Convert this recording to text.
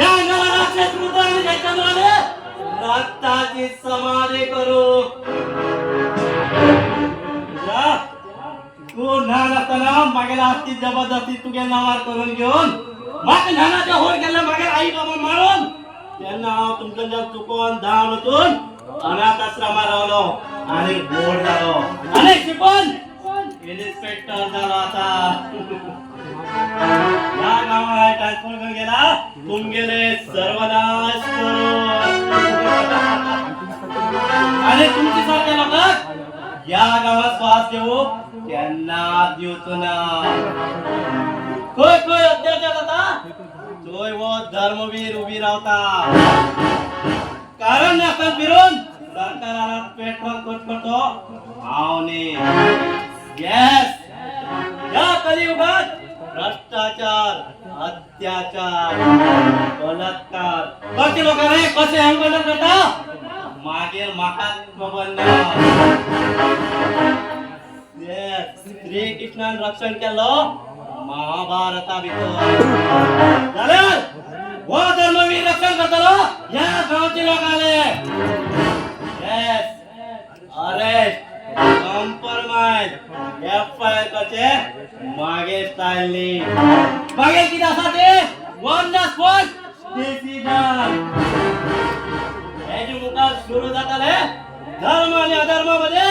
या नवराक्षस रुद्र आणि जयचंद्राने रक्ताची समाधी करू. जा. तू न्हान असताना मागेला हस्ती जबरदस्ती तुझ्या नावार करून घेऊन माग न्हानाच्या होर केलं, मागे आई बाबा मारून त्यांना हांव तुमच्या चुकोन धावन वचून अनाथ आश्रमा रावलो आणि गोड झालो आणि शिकून इन्स्पेक्टर झालो. आता या गावात ट्रान्सफर करून गेला, तुमगेले सर्वनाश करून. आणि तुमची सारखे लोक या गावात श्वास घेऊ त्यांना दिवचो ना. खय खय अत्याचार जाता थंय हो धर्मवीर उभी रावता, कारण नासतना फिरून सरकाराला पेट्रोल कोट करतो हांव न्ही. येस, या कलियुगात भ्रष्टाचार, अत्याचार, बलात्कार कसे लोकांनी कसे एन्काउंटर करता मागीर म्हाका खबर ना. Yes, Shri कृष्णान रक्षण केलो महाभारता भितर, जाल्यार हो धर्मवीर रक्षण करतलो ह्या गांवचे लोक आले. Yes, arrest, compromise, F I R करचे मागे स्टाईल न्ही. मागीर कितें आसा ते ऑन the spot decision. हेजे मुखार सुरू जाताले धर्म आणि अधर्मामध्ये.